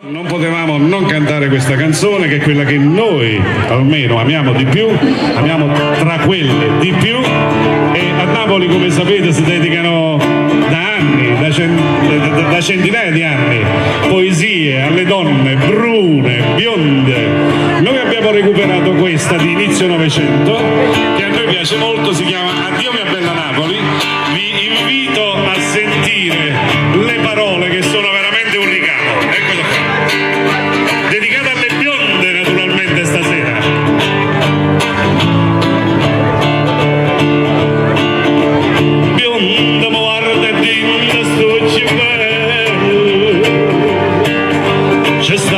Non potevamo non cantare questa canzone che è quella che noi almeno amiamo di più, amiamo tra quelle di più e a Napoli come sapete si dedicano da anni, da, cen- da- da centinaia di anni, poesie alle donne brune, bionde. Noi abbiamo recuperato questa di inizio Novecento che a noi piace molto, si chiama Addio mia bella Napoli. Vi invito a sentire le parole che sono veramente un ricamo. Eccolo qua. Dedicata alle bionde naturalmente stasera. Bionda mi guarda dint'a st'uocchie belle. Ce sta.